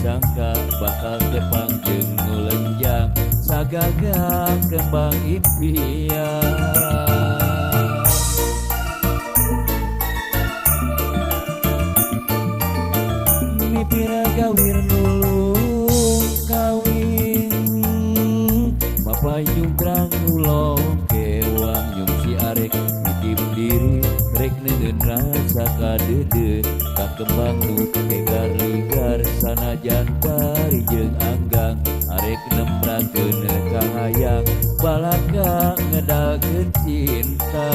Sangka bakal tepang jeung nu lenjang sagagang kembang impian. Mipira gawir nulung kawin mapayungkrang nulong kewang nyung si arek nitip diri rek neungeun rasa kadeudeut ka kembang nu egar ligar sanajan bari jeung anggang arek nembrakeun kahayang balaka ngedalkeun cinta.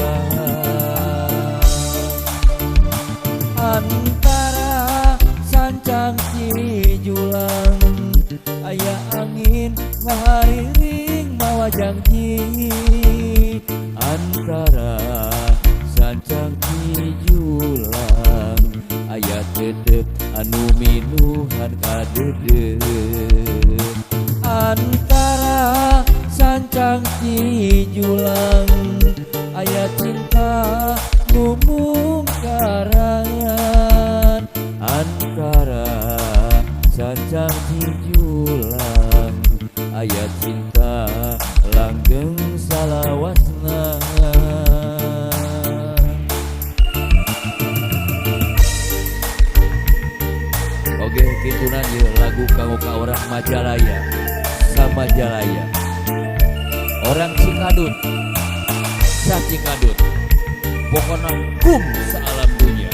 Antara sancang cijulang aya angin ngahariring mawa janji. Antara sancang cijulang aya tetep anu minuhan kadeudeuh. Antara sancang cijulang aya cinta mumungkaran. Antara sancang cijulang aya cinta langgeng salawasna. Oke, kitunan ieu lagu kanggo ka orang Majalaya, Samajalaya, orang Cikadut, sa Cikadut, pokona kum saalam dunia.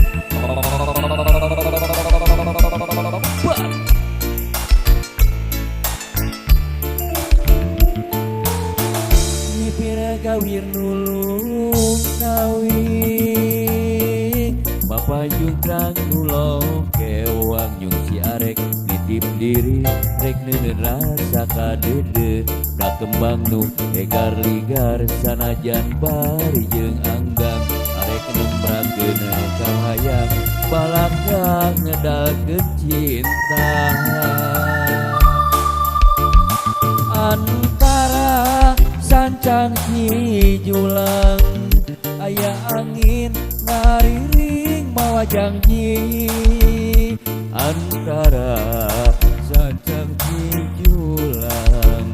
Mipira gawir nulung kawin mapayungkrang nulong kewang nyung si arek nitip diri rek neungeun rasa kadeudeuh ka kembang nu egar ligar sanajan bari jeung anggang arek nembrakeun kahayang balaka ngedalkeun cinta. Antara sancang cijulang aya angin ngariring mawa janji. Antara sancang cijulang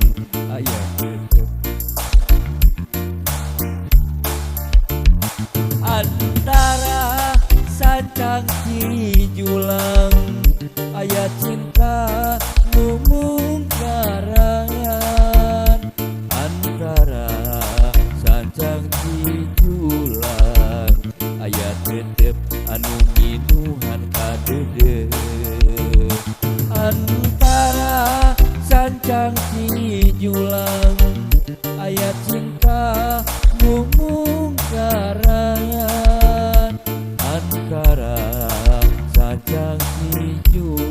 aya tetep. Antara sancang cijulang aya cinta mumungkaran. Antara sancang cijulang aya tetep anu minuhan kadeudeuh. Antara sancang cijulang aya cinta mumungkaran. Antara sancang cijulang